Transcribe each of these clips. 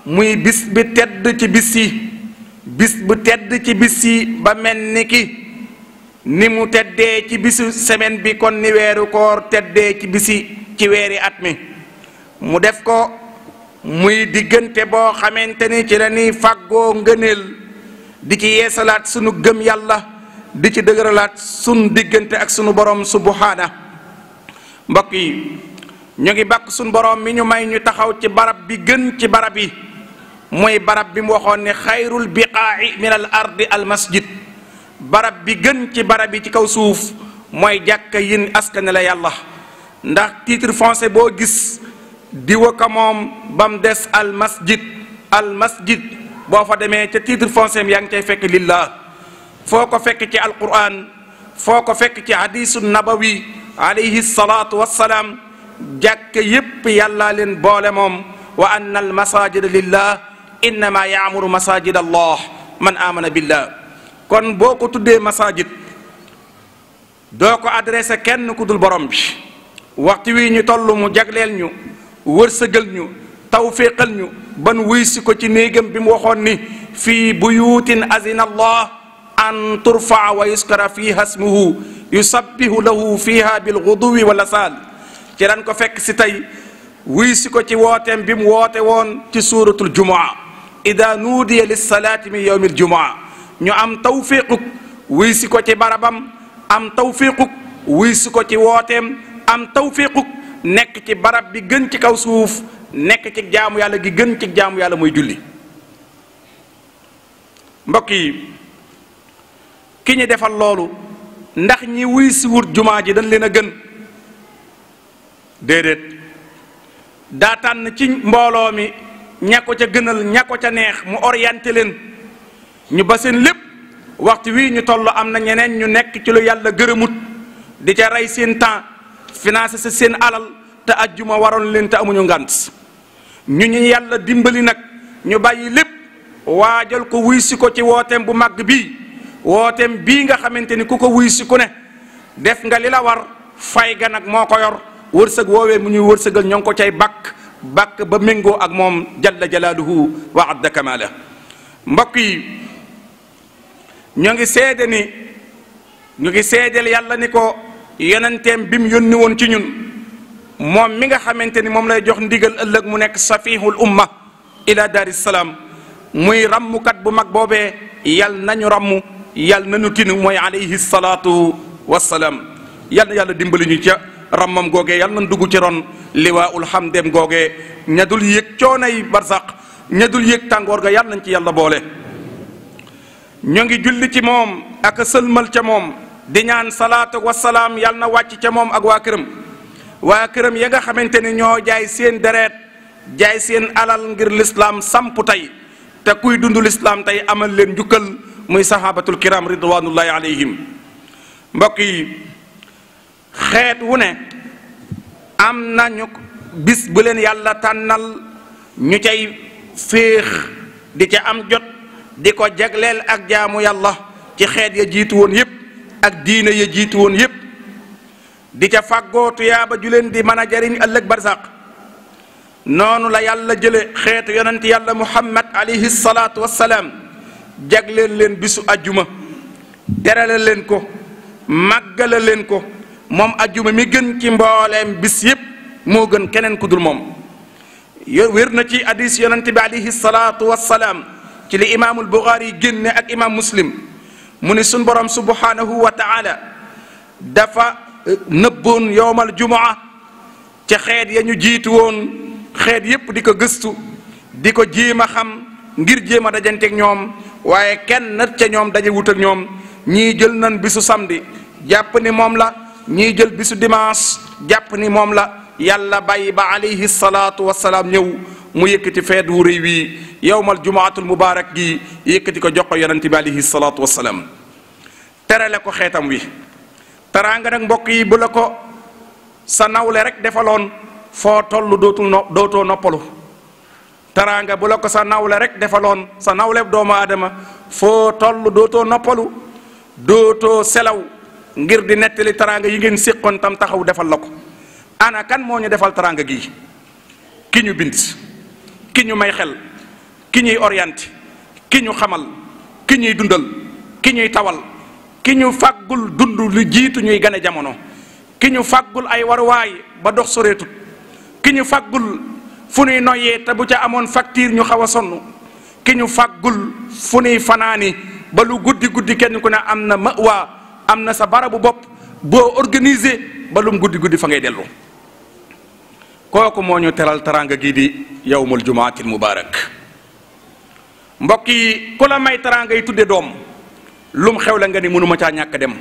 muy bis bi tedd ci bis yi bis bu tedd ci bis yi ba mel ni ki ni mu teddee ci bisu semaine bi kon ni weeru koor teddee ci bisi ci weeri at mi mu def ko muy diggante boo xamante ni ci la ñuy fàggoo ngëneel di ci yeesalaat sunu gëm yàlla di ci dëgëralaat sunu diggante ak sunu borom subhaana mbokk yi ñu ngi bàkk sunu borom mi ñu may ñu taxaw ci barab bi gën ci barab yi mooy barab bi mu waxoon ne xayrul biqaa'i min al ardi al masjid barab bi gën ci barab yi ci kaw suuf mooy jàkka yin askane la yàlla ndax titre foncier boo gis diwa ko moom ba mu des al masjid boo fa demee ca titre foncier yaa ngi cay fekk lillah foo ko fekk ci alquran foo ko fekk ci hadisu nabawi alayhi salaatu wassalaam jàkka yépp yàllaa leen boole moom wa anna al masajida lillah innama yaamuru masajid allah man amana billah kon boo ko tuddee masajid doo ko adressé kenn ku dul borom bi waxtu wi ñu toll mu jagleel ñu wërsëgal ñu tawfiqal ñu ban wuy si ko ci néegam bi mu waxoon ni fii buyutin azina allah an turfaa wa yuskara fiha ismuhu yusabbihu lahu fiha bilguduwi wala saal ci lan ko fekk si tey wuy si ko ci wooteem bi mu woote woon ci suuratul jumaa ida nuudiya lissalaati min yawmi aljumaa ñu am tawfiquk wuy si ko ci barabam am tawfiquk wuy si ko ci wooteem am tawfiquk nekk ci barab bi gën ci kaw suuf nekk ci jaamu yàlla gi gën ci jaamu yàlla mooy julli mbokk yi ki ñu defal loolu ndax ñi wuy si wut jumaa ji dañ leen a gën déedéet daa tànn ci mbooloo mi ña ko ca gënal ña ko ca neex mu orienté leen ñu ba seen lépp waxtu wii ñu toll am na ñeneen ñu nekk ci lu yàlla gërëmut di ca rey seen temps financé sa seen alal te ajjuma waroon leen te amuñu ngant ñu yàlla dimbali nag ñu bàyyi lépp waajal ko wuy si ko ci wooteem bu màgg bii wooteem bii nga xamante ni ku ko wuy si ku ne def nga li la war fay ga nag moo ko yor wërsëg woowee mu ñuy wërsëgal ñoo ngi ko cay bàkk ba méngoo ak moom jalla jalaaluhu wa adda kamala mbokk yi ñu ngi seedeel yàlla ni ko yonenteem bi mu yónni woon ci ñun moom mi nga xamante ni moom lay jox ndigal ëllëg mu nekk safihul umma ila daari salaam muy rammukat bu mag boobee yal nañu ramm yal nañu tinu mooy alayhi salaatu wassalaam yal na yàlla dimbali ñu ca rammam googee yal nañ dugg ci ron liwaa'ul hamdem googee ña dul yëg coonay barsaq ña dul yëg tàngoor ga yal nañ ci yàlla boole ñoo ngi julli ci moom ak sëlmal ca moom di ñaan salaatu wassalaam yal na wàcc ca moom ak waa këram ya nga xamante ni ñoo jaay seen deret jaay seen alal ngir lislaam samp tey te kuy dund lislaam tey amal leen njukkal muy sahabatul kiram ridwanullahi alayhim mbokk yi xeet wu ne am nañu bis bu leen yàlla tànnal ñu cay féex di ca am jot di ko jagleel ak jaamu yàlla ci xeet ya jiitu woon yépp ak diine ya jiitu woon yépp di ca fàggoo tuyaaba ju leen di mën a jariñ ëllëg barsaq noonu la yàlla jële xeetu yonent yàlla muhammad alayhi salaatu wassalaam jagleel leen bisu ajjuma terale leen ko màggale leen ko moom ajjuma mi gën ci mbooleem bis yépp moo gën keneen ku dul moom wér na ci hadis yonent bi alayhi salaatu wassalaam ci li imaamul buxaari génne ak imaam muslim mu ni sun borom subhanahu wa taala dafa nëbboon yowmal jumaa ca xeet ya ñu jiitu woon xeet yépp di ko gëstu di ko jéem a xam ngir jéem a dajanteeg ñoom waaye kenn nat ca ñoom daje wut ak ñoom ñii jël nañ bisu samedi jàpp ni moom la ñii jël bisu dimanche jàpp ni moom la yàlla bàyyi ba alayhi salaatu wassalaam ñëw mu yëkkati feet wu rëy wii yowmal jumaatul mubaarak gi yëkkati ko jox ko yonente bi alayhi salaatu wassalaam terale ko xeetam wi teraanga nag mbokk yi bu la ko sa nawle rek defaloon foo toll dootoo noppalu teraanga bu la ko sa nawle rek defaloon sa nawle doomu aadama foo toll dootoo noppalu dootoo selaw ngir di nettali teraanga yi ngeen séqoon tam taxaw defal la ko ana kan moo ñu defal teraanga gi ki ñu bind ki ñu may xel, ki ñuy orienté, ki ñu xamal, ki ñuy dundal, ki ñuy tawal, ki ñu fàggul dund lu jiitu ñuy gane jamono, ki ñu fàggul ay waruwaay ba dox soreetut, ki ñu fàggul fu nuy noyyee te bu ca amoon facture ñu xaw a sonn, ki ñu fàggul fu nuy fanaani ba lu guddi guddi kenn ku ne am na ma'wa, am na sa barabu bopp boo organisé ba lum guddi guddi fa ngay dellu. kooku moo ñu teral taranga gii di yawmul jumaatil mubaarak. mbokk yi ku la may taranga yi tudde doom lum xew la nga ni mënuma caa ñàkk dem,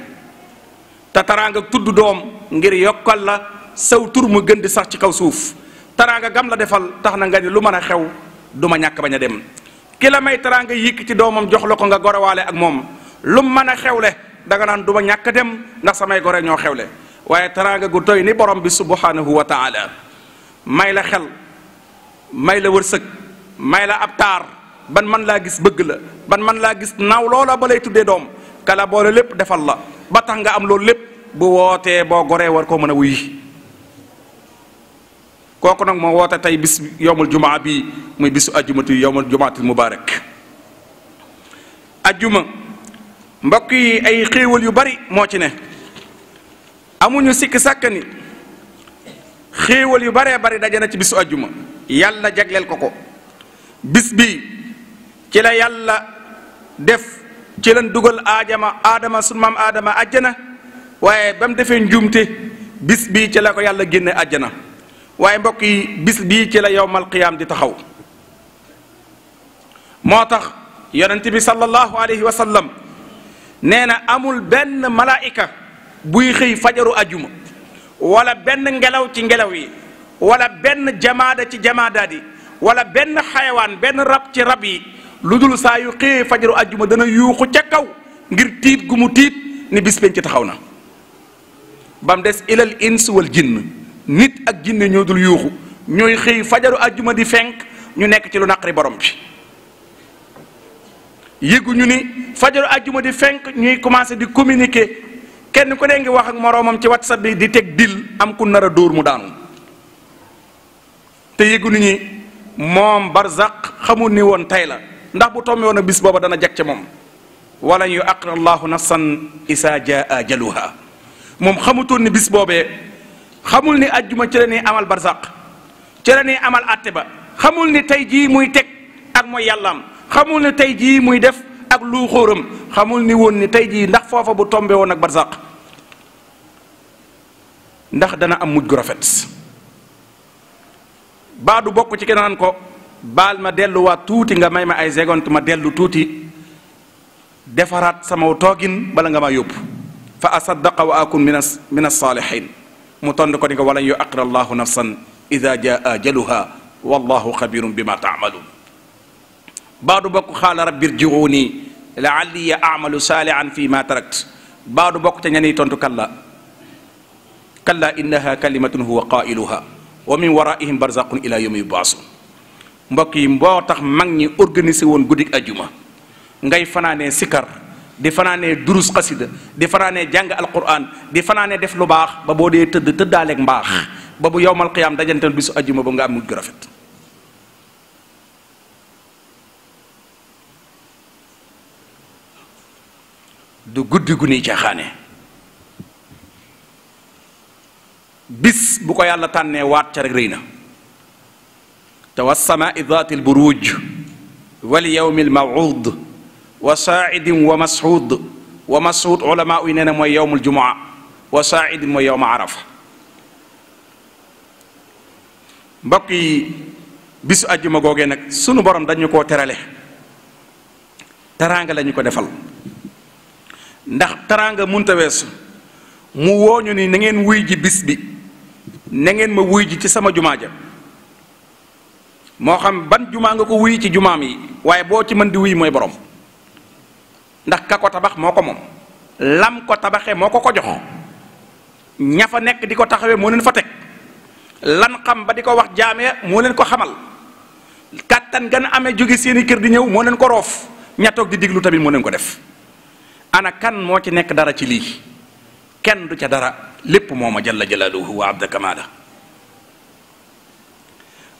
te taranga tudd doom ngir yokkal la saw tur mu gën di sax ci kaw suuf. taranga gam la defal tax na nga ni lu mën a xew du ma ñàkk bañ a dem. ki la may taranga yëkk ci doomam jox la ko nga gorewaale ak moom lum mën a xewle danga naan du ma ñàkk dem ndax samay gore ñoo xewle. waaye taranga gu toy ni borom bi subhanahu wa taala may la xel, may la wërsëg, may la ab taar, ban man laa gis bëgg la, ban man laa gis naaw loola ba lay tuddee doom, kala boole lépp defal la ba tax nga am loolu lépp bu wootee boo goree war koo mën a wuy. kooku nag moo woote tey bis yowmul jumaa bi muy bisu ajjumatu yowmul jumaatil mubaarak. ajjuma mbokk yi ay xéewal yu bari moo ci ne, amuñu sikki sàkk ni xéewal yu baree bari daje na ci bisu ajjuma, yàlla jagleel ko ko. bis bi ci la yàlla def ci lañ dugal aadama sunu maam aadama àjjana, waaye ba mu defee njuumte bis bii ci la ko yàlla génne àjjana. waaye mbokk yi bis bii ci la yowmal qiyaam di taxaw. moo tax yonent bi sallallahu alayhi wa sallam nee na amul benn malaayika buy xëy fajaru ajjuma wala benn ngelaw ci ngelaw yi wala benn jamaada ci jamaadaat yi wala benn xayawaan benn rab ci rab yi lu dul saa yu xëyee fajaru ajjuma dana yuuxu ca kaw ngir tiit gu mu tiit ni bis penc ci taxaw na. ba mu des ilal ins wal jinn, nit ak jinne ñoo dul yuuxu, ñooy xëy fajaru ajjuma di fenk ñu nekk ci lu naqari borom bi. yëguñu ni fajaru ajjuma di fenk ñuy commencé di communiquer, kenn ku ne ngi wax ak moroomam ci whatsapp bi di teg dil am ku nar a dóor mu daanu. te yëguñu ni moom barzaq xamul ni woon tey la, ndax bu tombé woon a bis booba dana jag ca moom. wala yu aqra allahu nafsan isa jaa ajaluha. moom xamutoon ni bis boobee, xamul ni ajjuma ci la ni amal barzaq, ci la ni amal atte ba, xamul ni tey jii muy teg ak mooy yàllaam, xamul ni tey jii muy def ak lu xóoram, xamul ni woon ni tey jii ndax foofa bu tombé woon ak barzaq ndax dana am mujj gu rafet. baa du bokk ci kenn naan ko baal ma delluwaat tuuti nga may ma ay seconde ma dellu tuuti defaraat sama toogin bala nga ma yóbbu. fa asaddaqa wa akun min as-saalihin mu tond ko ni ko walan yu'akhkhira allahu nafsan idha jaa ajaluha wallahu xabirun bima ta'malun. baa du bokk xaala rabbi irji'uni la'alli a'malu salihan fi ma tarakt. baa du bokk ca ñani tontu kalla innaha kalimatun huwa qailuha wa min waraihim barzaqun ila yawmi yub'asun. mbokk yi mboo tax mag ñi organisé woon guddik ajjuma ngay fanaanee sikar, di fanaanee durus xasida, di fanaanee jàng alquran, di fanaanee def lu baax ba boo dee tëdd tëddaaleeg mbaax ba bu yowmal qiyaam dajanteen bisu ajjuma ba nga am mujj gu rafet. du guddi gu nuy caaxaane, bis bu ko yàlla tànnee waat ca rek rëy na. te wassamaa'i daatil buruuj wal yawmil maw'uud wa saaidin wa mas'uud wa mas'uud ulamaa yi nee na mooy yowmul jumaa, wa saaidin mooy yowma arafa. mbokk yi bisu ajjuma googee nag sunu borom dañu koo terale, teraanga lañu ko defal. ndax teraanga munta weesu mu wooñu ni na ngeen wuy ji bis bi, na ngeen ma wuy ji ci sama jumaa ja. moo xam ban jumaa nga ko wuy ci jumaam yi, waaye boo ci mën di wuy mooy borom. ndax ka ko tabax moo ko moom, lam ko tabaxee moo ko ko jox, ña fa nekk di ko taxawee moo leen fa teg, lan xam ba di ko wax jaamee moo leen ko xamal, kàttan gan amee jóge seeni kër di ñëw moo leen ko roof, ña toog di diglu tamit moo leen ko def. ana kan moo ci nekk dara ci lii? kenn du ca dara, lépp mooma jalla jalaaluhu wa abda kamaala.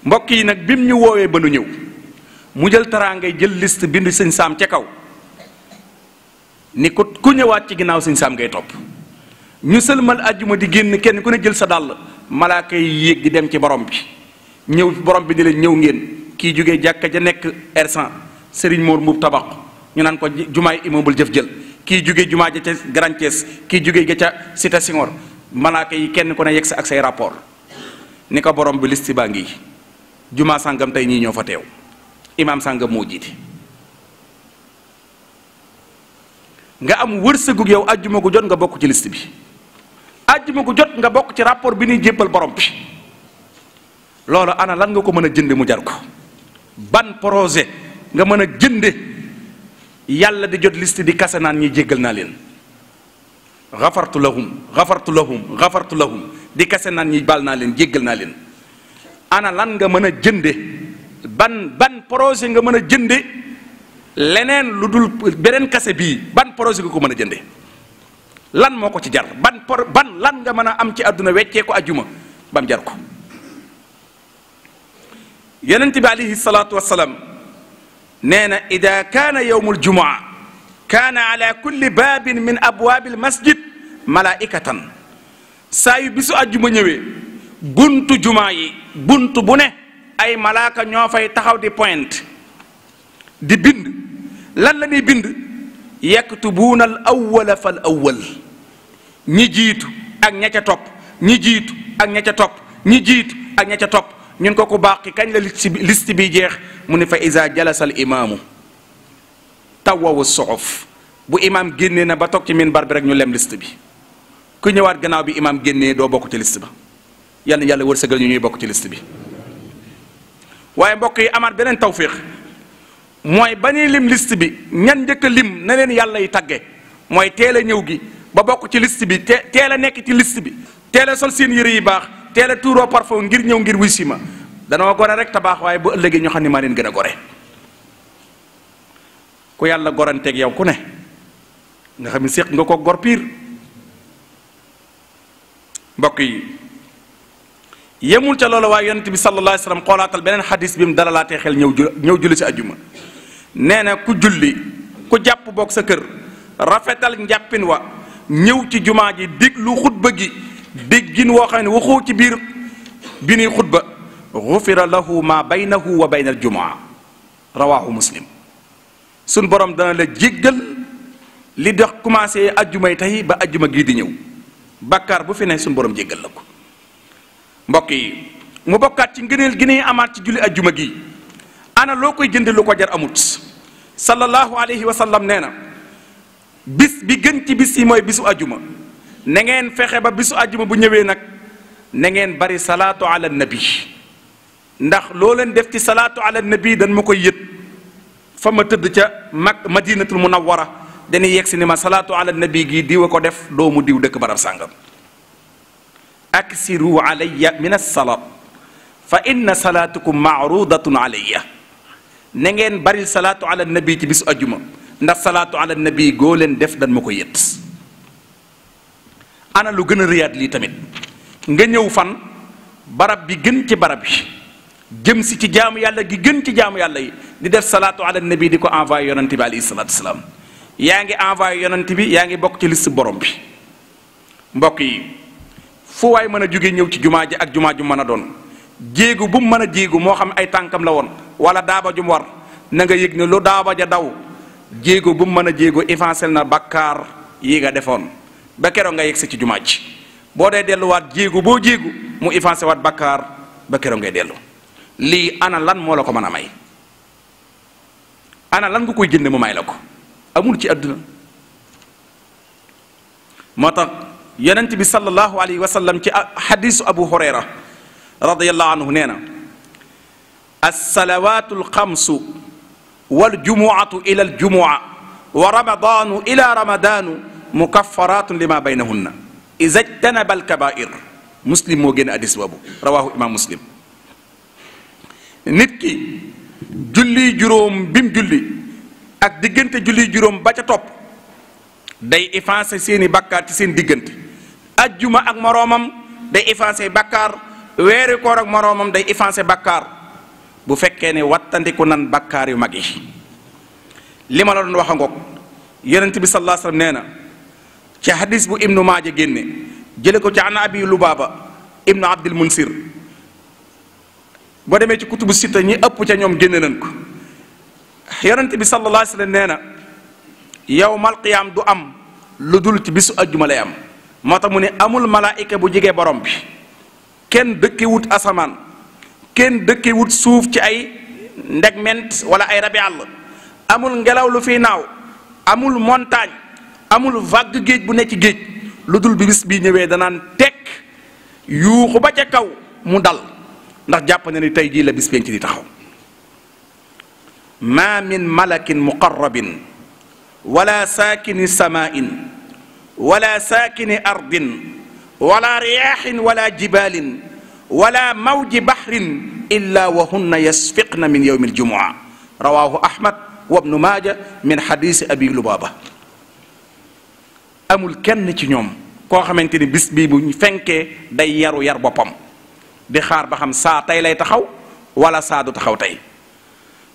mbokk yi nag bim ñu woowee ba nu ñëw mu jël taraangay jël liste bind sëñ Saam ca kaw ni ku ñëwaat ci ginnaaw sëñ Saam ngay topp. ñu sëlmal àjjuma di génn kenn ku ne jël sa dàll malaaka yi yéeg di dem ci borom bi ñëw borom bi ni leen ñëw ngeen kii jógee jàkka ja nekk R100 Serigne Mor Mbuub tabax ñu naan ko jumaay immeuble jëf jël kii jógee jumaa ja ca Grand Thiès kii jógee ga ca Cité Senghor malaaka yi kenn ku ne yegg sa ak say rapport ni ko borom bi liste baa ngi jumaa sàngam tey ñii ñoo fa teew imaam sàngam moo jiite. nga am wërsëgu yow àjjuma gu jot nga bokk ci liste bi àjjuma gu jot nga bokk ci rapport bi ñuy jébbal borom bi loolu ana lan nga ko mën a jënde mu jar ko ban projet nga mën a jënde yàlla di jot liste di kase naan ñi jéggal naa leen xafartu lahum di kase naan ñi baal naa leen jéggal naa leen ana lan nga mën a jënde ban projet nga mën a jënde leneen lu dul beneen kase bii ban projet nga ko mën a jënde lan moo ko ci jar ban lan nga mën a am ci àdduna weccee ko ajjuma bam jar ko. yonent bi alayhi salaatu wassalaam nee na ida kaana yowmu aljumaa kaana ala kulli baabin min abwaabil masjid malaikatan saa yu bisu ajjuma ñëwee buntu jumaa yi buntu bu ne ay malaaka ñoo fay taxaw di point di bind lan la ñuy bind yaktubuuna al awwala fal awwal ñi jiitu ak ña ca topp ñi jiitu ak ña ca topp ñi jiitu ak ña ca topp ñun ko ku baax ki kañ la liste bi jeex mu ne fa iza jalasa al imaamu tawawu suxuf bu imaam génnee na ba toog ci minbar bi rek ñu lem liste bi ku ñëwaat gannaaw bi imaam génnee doo bokk ci liste ba yal na yàlla wërsëgal ñu ñuy bokk ci liste bi. waaye mbokk yi amaat beneen tawfiq mooy ba ñuy lim liste bi ñan njëkk a lim na leen yàlla yi tagge mooy teel a ñëw gi ba bokk ci liste bi teel a nekk ci liste bi teel a sol seen yëre yi baax teel a tuuroo parfum ngir ñëw ngir wuy si ma danoo gore rek te baax waaye bu ëllëgee ñu xam ne maa leen gën a gore. ku yàlla goranteeg yow ku ne nga xam ne séq nga ko gor piir. mbokk yi yemul ca loolu waaye yonent bi sallallahu alayhi wa sallam xoolaatal beneen xadis bi mu dalalaatee xel ñëw julli si ajjuma nee na ku julli ku jàpp boog sa kër rafetal njàppin wa ñëw ci jumaa ji déglu xutba gi déggin woo xam ne waxoo ci biir bi nuy xutba gufira lahu ma baynahu wa bayna al jumaa rawahu muslim suñ borom dana la jéggal li dox commencé ajjumay tey ba ajjuma gii di ñëw bàkkaar bu fi ne suñ borom jéggal la ko. mbokk yi mu bokkaat ci ngëneel gi ne amaat ci julli ajjuma gi ana loo koy jënd lu ko jar amut sallallahu alayhi wa sallam nee na bis bi gën ci bis yi mooy bisu ajjuma na ngeen fexe ba bisu ajjuma bu ñëwee nag na ngeen bari salaatu ala nabi ndax loo leen def ci salaatu ala nabi dañ ma koy yët fa ma tëdd ca madinatul munawwara dañuy yegg si ni ma salaatu ala nabi gi diw a ko def doomu diw dëkk barab sàngam aksiru alayya min alsalaat fa inna salaatukum maarudatun alayya na ngeen baril salaatu ala nabi ci bisu ajjuma ndax salaatu ala nabi goo leen def dan ma ko yët. ana lu gën a rëyaat lii tamit nga ñëw fan barab bi gën ci barab yi jëm si ci jaamu yàlla gi gën ci jaamu yàlla yi di def salaatu ala nabi di ko envoyé yonante bi alayhi salaatu wasalaam yaa ngi envoyé yonante bi yaa ngi bokk ci liste borom bi. mbokk yi fu waay mën a jóge ñëw ci jumaa ji ak jumaa ju mën a doon jéegu bu mu mën a jéegu moo xam ay tànkam la woon wala daaba ju mu war na nga yëg ne lu daaba ja daw jéego bu mu mën a jéego effacé na bakkaar yi nga defoon ba keroog nga yegg si ci jumaa ji boo dee delluwaat jéego boo jéegu mu effacé waat bakkaar ba keroog ngay dellu. lii ana lan moo la ko mën a may ana lan nga koy jënd mu may la ko amul ci àdduna. moo tax yonent bi sallallahu alayhi wa sallam ci xadisu abu hurayra radiyallahu anhu nee na alsalawatu alxamsu waljumuatu ila aljumua wa ramadanu ila ramadanu mukaffaratun lima baynahunna iza jtanaba alkabair muslim moo génn hadis boobu rawahu imam muslim. nit ki julli juróom bim julli ak diggante julli juróom ba ca topp day effacé seeni bakkaar ci seen diggante ajjuma ak moroomam day effacé bakkaar weeri koor ak moroomam day effacer bakkaar bu fekkee ne wattandiku nan bakkaar yu mag yi. li ma la doon wax a ngoog yonent bi sallallahu alayhi wasallam nee na ci hadis bu ibnu maaja génne jële ko ci an abi lubaaba ibnu abdil munsir boo demee ci kutubu sitta ñi ëpp ca ñoom génne nañ ko. yonent bi sallallahu alayhi wasallam nee na yawmal qiyaam du am lu dul ci bisu ajjuma lay am. moo tax mu ne amul malaayika bu jege borom bi, kenn dëkke wut asamaan, kenn dëkke wut suuf ci ay ndegment wala ay rabi àll, amul ngelaw lu fiy naaw, amul montagne, amul vague géej bu nekk ci géej lu dul bi bis bii ñëwee danaan tekk yuuxu ba ca kaw mu dal, ndax jàpp na ni tey jii la bis penc di taxaw. ma min malakin muqarrabin wala saakini samain wala saakini ardin wala riyaaxin wala jibalin wala mawji bahrin illa wa hunna yasfiqna min yawmi aljumua rawahu ahmad wa ibnu maaja min xadisi abi lubaaba. amul kenn ci ñoom koo xamante ni bis bii bu ñu fenkee day yaru yar boppam di xaar ba xam saa tey lay taxaw wala saa du taxaw tey.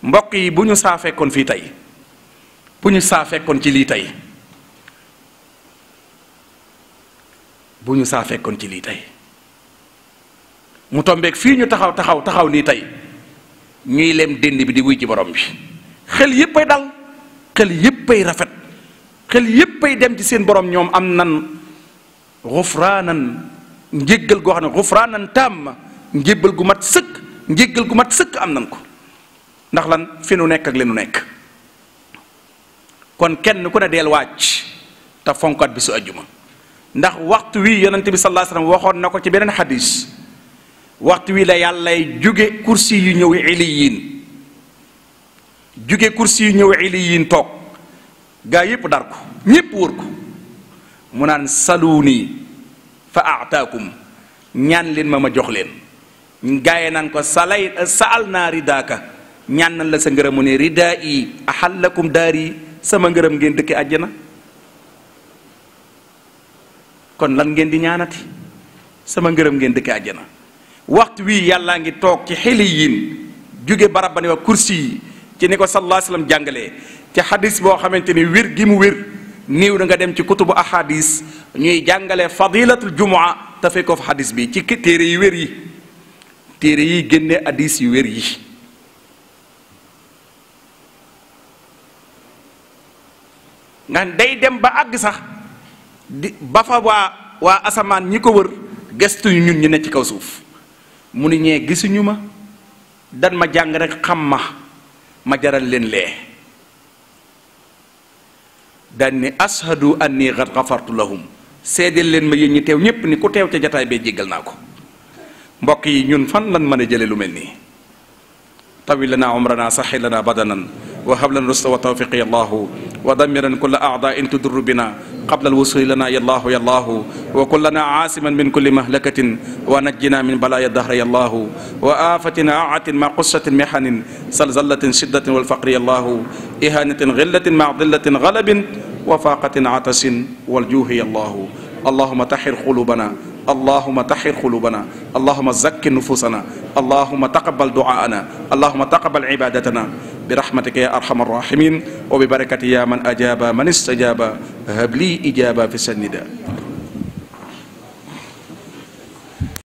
mbokk yi bu ñu saa fekkoon fii tey, bu ñu saa fekkoon ci lii tey, bu ñu saa fekkoon ci lii tey mu tombeek fii ñu taxaw nii tey ñuy lem dénd bi di wuy ci borom bi, xel yépp ay dal, xel yépp ay rafet, xel yépp ay dem ci seen borom. ñoom am nan xufraanan njéggal goo xam ne xufraanan tàmm, njébbal gu mat sëkk, njéggal gu mat sëkk am nan ko. ndax lan fi nu nekk ak li nu nekk. kon kenn ku ne deel wàcc te fonkat bi su ajjuma, ndax waxtu wi yonente bi sallallahu alayhi wasallam waxoon na ko ci beneen xadis, waxtu wi la yàllay jóge kursi yu ñëw iliyin, jóge kursi yu ñëw iliyin toog gaa yépp dar ko, ñépp wër ko, mu naan saluuni fa aataakum, ñaan leen ma jox leen. gaaye naan ko saal naa ridaaka, ñaan nañ la sa ngërëm, mu ne ridaa yi ahallakum daari, sama ngërëm ngeen dëkke àjjana. kon lan ngeen di ñaanati? sama ngërëm ngeen dëkke àjjana. waxtu wii yàllaa ngi toog ci xiliyin, jóge barab ba ne wa kursi yi, ci ni ko sallallahu alayhi wasallam jàngalee ci xadis boo xamante ni wér gi mu wér néew na nga dem ci kutubu ahadis ñuy jàngale fadilatul jumua te fekk ko fa xadis bi ci téere yu wér yi, téere yi génne hadis yu wér yi. nga day dem ba àgg sax di ba fa waa asamaan ñi ko wër gestuñu ñun ñu ne ci kaw suuf, mu ni ñee gisuñu ma, dan ma jàng rek xam ma jaral leen lee. daan ni ashadu anni qad ghafartu lahum, seedeel leen ma yéen ñi teew ñépp ni ku teew ca jataay bee jéggal naa ko. mbokk yi ñun fan lan mën a jële lu mel nii? tawil lana umrana saxi lana badanan wa hab lana rusda wa tawfiqi allahu wa damiran kulla a'da'in tudurru bina qabla alwusuli lana yallahu yallahu wa kullana aasiman min kulli mahlakatin wa najjina min balaya dahri yallahu wa afatin aatin ma qussatin mihanin salzalatin shiddatin walfaqri yallahu ihanatin ghillatin ma dillatin ghalabin wa faqatin atasin waljuhi yallahu allahumma tahhir qulubana اللهم طهر قلوبنا اللهم زكي نفوسنا اللهم تقبل دعاءنا اللهم تقبل عبادتنا برحمتك يا أرحم الراحمين وببركة يا من أجاب من استجاب هب لي إجابة في النداء